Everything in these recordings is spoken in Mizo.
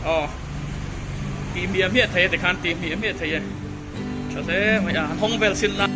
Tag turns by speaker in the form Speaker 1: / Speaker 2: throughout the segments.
Speaker 1: Aw tih hmiah hmiah thei e tikhan tih hmiah hmiah thei e tha hle mai a han hawng vel sin la.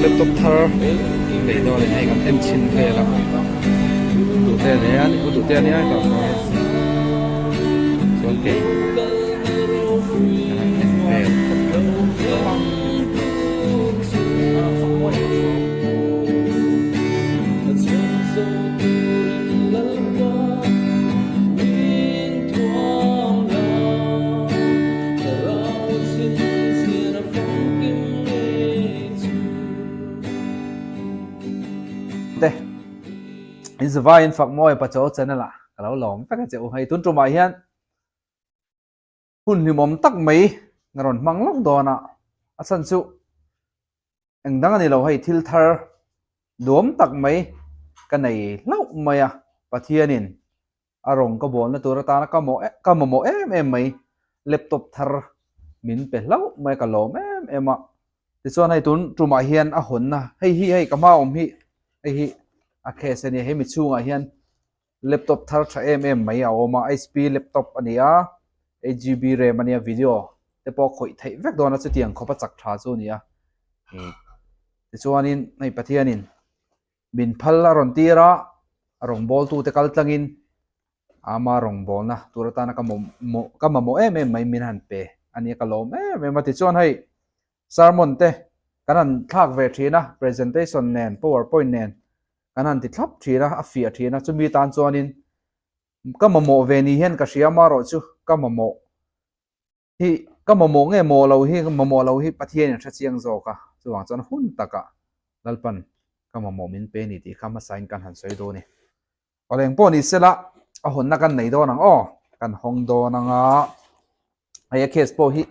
Speaker 2: Laptop thar lei dawn in hei kan en chhin vel a duhte a nia u duhte a nia hetah sawn chuan kei kan en vel. Te in zavaiin fak mawi pachaw channel ah ka lo lawm vek a che u hei tun tumah hian Hun hlimawm tak mai na rawn hmang lawk dawn a, a chhan chu eng dang a ni lo hei thil thar duam tak mai ka nei hlauh mai a, Pathianin a rawng ka bawlna tur atana ka mawh ka mamawh em em mai laptop thar min pe hlauh mai a ka lawm em em a, tichuan hei tun tumah hian a hawnna hei hi hei ka hma awm hi hei hi a case a nia hemi chhungah hian Laptop thar tha em em mai a awm a, HP laptop a ni a, 8GB ram a nia, video te pawh khawih theih vek dawn a chutiang khawp a chak tha chu a ni a. Tichuanin hei Pathianin min phal a rawn tir a, a rawngbawltute kal tlangin ama rawngbawlna tur atana ka mamawh ka mamawh em em mai min han pe a nia ka lawm em em a. Tichuan hei sermon te kan han thlak ve thin a, presentation nen powerpoint nen kan han ti thlap thin a, a fiah thin a, chumi tan chuanin ka mamawh ve ni hian ka hria amarawh chu ka mamawh hi ka mamawh nge maw lo hi mamawh lo hi Pathianin a hre chiang zawk a, chuvang chuan hun takah Lalpan ka mamawh min pe ni tih kha hmasain kan han sawi dawn a ni. Awle eng pawh ni sela a hawnna kan nei dawn ang aw, kan hawng dawn ang a, hei a case pawh hi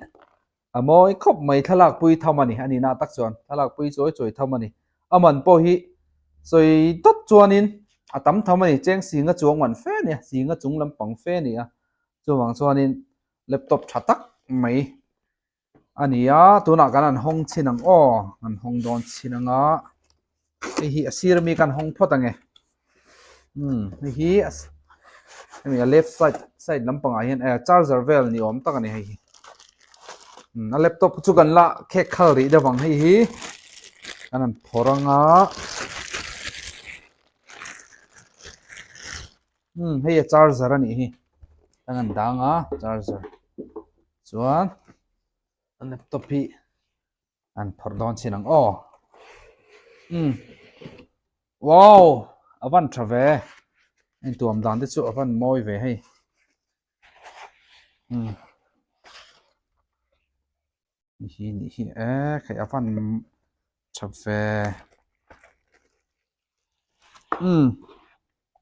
Speaker 2: a mawi khawp mai thlalak pui tham a ni, a nihna tak chuan thlalak pui chawi chawi tham a ni. A man pawh hi sawi dawt chuanin a tam tham a ni, cheng singa chuang man fe a ni a, singa chung lampang fe a ni a, chuvang chuanin laptop tha tak mai A ni a, tunah kan han hawng chhin ang aw, kan hawng dawn chhin ang a, hei hi a sir ami kan hawng phawt ang e, umm hei hi hemi a left side side lampangah hian eh charger vel ni awm tak a ni hei hi, umm a laptop chu kan la khek khal rih deuh ang hei hi kan han phawrh ang a. Umm hei a charger a nih hi a ngan dang a charger chuan a laptop hi an phawrh dawn chin ang aw umm wow a van tha ve a intuam dan te chu a van mawi ve hei umm Hei hi nih hi e hei a van tha ve umm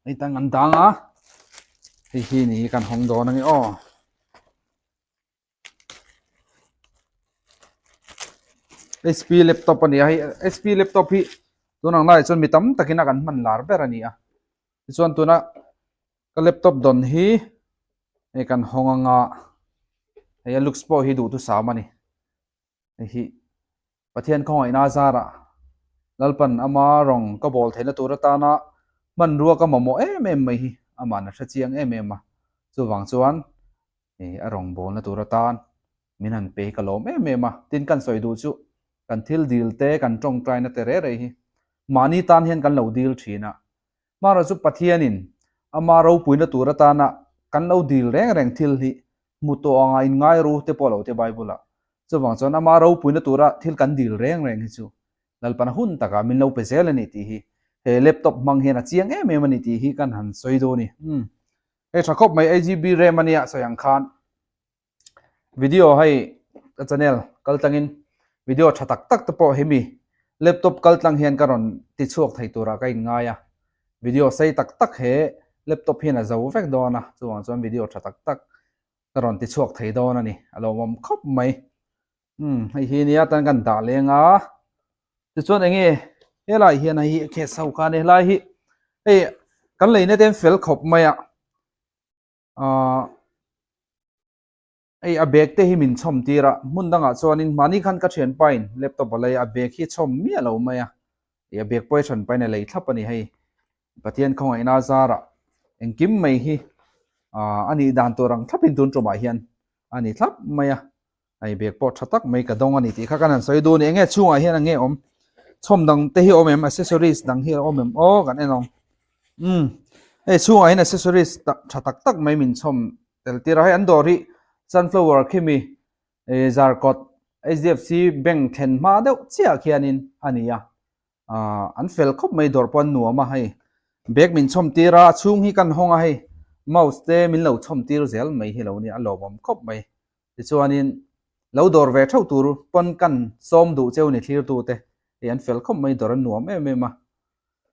Speaker 2: hei tang an dang a hei hi nih hi kan hawng dawn a ni aw. HP laptop a ni a hei HP laptop hi tunang laiah chuan mi tam takin a kan hman lar ber a ni a tichuan tuna Ka laptop dawn hi hei kan hawng anga hei a looks pawh hi duhthusam a ni. Hei hi Pathian khawngaihna zarah Lalpan ama rawng ka bawl theihna tur atana hmanrua ka mamawh em em mai hi aman a hre chiang em em a. Chuvang chuan hei a rawng bawlna tur atan min han pe hi ka lawm em em a. Tin kan sawi duh chu kan thil dil te kan tawngtaina te reh reh hi mahni tan hian kan lo dil thin a. Hmanraw chu Pathianin ama ropuina tur atana kan lo dil reng reng thil hi hmu tawh anga inngai ru te pawh lo te Bible-ah. Chuvang chuan ama ropuina tura thil kan dil reng reng hi chu Lalpana hun takah min lo pe zel a ni tih hi he laptop hmang hian a chiang em em a ni tih hi kan han sawi dawn a ni. Umm. Hei tha khawp mai AGB RAM a nia sawi ang khan. Video hei ka channel kal tlangin video tha tak tak te pawh hemi laptop kal tlang hian ka rawn ti chhuak thei turah ka inngai a, video sei tak tak he. laptop hian a zo vek dawn a, chuvang chuan video tha tak tak ka rawn ti chhuak thei dawn a ni, a lawmawm khawp mai. Umm hei hi nia tan kan dah leng a, tichuan eng nge helai hian hei hi a case ho kha a ni, helai hi hei kan leina te an fel khawp mai a, ahh hei a bag te hi min chhawm tir a, hmun dangah chuanin mahni khan ka thianpa in laptop a lei a, a bag hi chhawm miah lo mai a, ih a bag pawh hi thianpa in a lei thlap a ni hei, Pathian khawngaihna zarah engkim mai hi ahh a nih dan tur ang thlapin tun tumah hian a ni thlap mai a. Hei bag pawh tha tak mai ka dawng a ni tih kha kan han sawi duh a ni. Enge chhungah hian enge awm? Chhawm dang te hi awm em? Accessories dang hi a awm em? Aw kan en ang. Umm hei chhungah hian accessories tha tak tak mai min chhawm tel tir a. Hei an dawr hi sunflower khimi eh zarkawt HDFC bank thlen hma deuh chiah khianin a ni a. Ahh an fel khawp mai dawr pawh an nuam a hei. Bag min chhawm tir a, a chhung hi kan hawng a hei mouse te min lo chhawm tir zel mai hi lo nia a lawmawm khawp mai. Tichuanin lo dawr ve theuh tur pawn kan sawm duh cheu ni thlir tu te hei an fel khawp mai dawr an nuam em em a.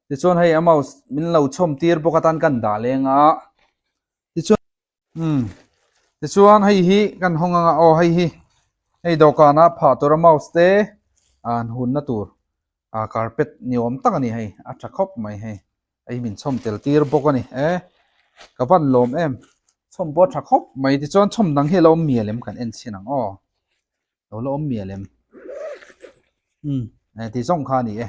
Speaker 2: Tichuan hei a mouse min lo chhawm tir bawk atan kan dah leng a. Tichuan umm tichuan hei hi kan hawng anga aw hei hi hei dawhkana phah tura mouse te an hunna tur ah carpet ni awm tak a ni hei a tha khawp mai hei. Hei min chhawm tel tir bawk a ni e ka van lawm em chhawm pawh a tha khawp mai tichuan chhawm dang hi a lo awm mial em kan en chhin ang aw lo la awm mial em umm eh ti zawng kha a ni e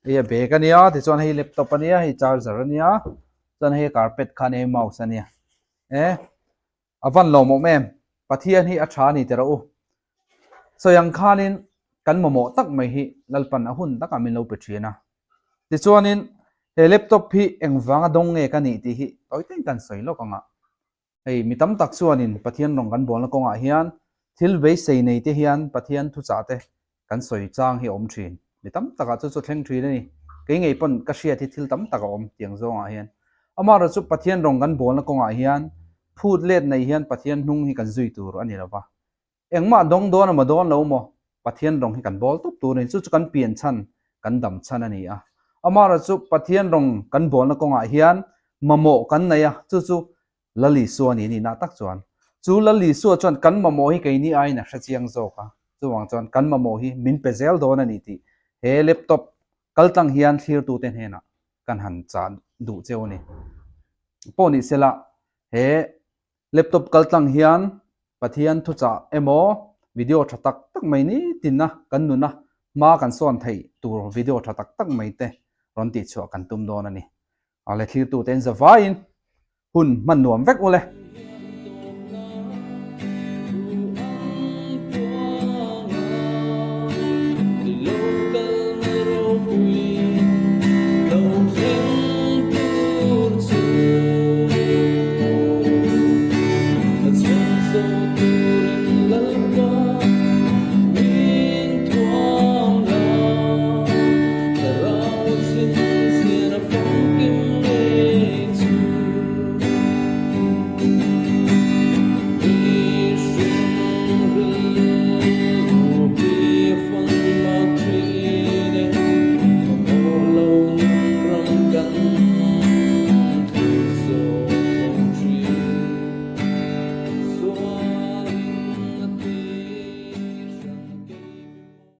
Speaker 2: hei a bag a nia tichuan hei laptop a nia hei charger a nia chuan hei carpet kha a nia hei mouse a nia e. A van lawmawm em? Pathian hi a tha a ni teh rawh u. Sawi ang khanin kan mamawh tak mai hi Lalpan a hun takah min lo pe thin a. Tichuanin he laptop hi engvanga dawng nge ka nih tih hi tawi teng kan sawi lawk ang a. Hei mi tam tak chuanin Pathian rawng kan bualna kawngah hian thil beisei nei te hian Pathian thuchah te kan sawi chang hi a awm thin. Mi tam takah chu chu thleng thin a ni. Kei ngei pawn ka hriat hi thil tam tak a awm tiang zawngah hian. Amaherawh chu Pathian rawng kan bawlna kawngah hian phut let nei hian Pathian hnung hi kan zui tur a ni lo va. Engmah dawng dawn emaw dawn lo maw Pathian rawng hi kan bawl tawp tur a ni. Chu chu kan pian chhan, kan dam chhan a ni a. Amaherawh chu Pathian rawng kan bawlna kawngah hian mamawh kan nei a, chu chu Lal Isua ni nihna tak chuan chu Lal Isua chuan kan mamawh hi keini aiin a hre chiang zawk a, chuvang chuan kan mamawh hi min pe zel dawn a ni tih he laptop kaltlang hian thlirtute hnenah kan han chah duh cheu a ni. Pawh ni sela he laptop kaltlang hian Pathian thuchah emaw video tha tak tak mai nitina kan nuna hma kan sawn theih tur video tha tak tak mai te rawn tihchhuah kan tum dawn a ni. A le thlirtute in zavaiin hun hman nuam vek u le.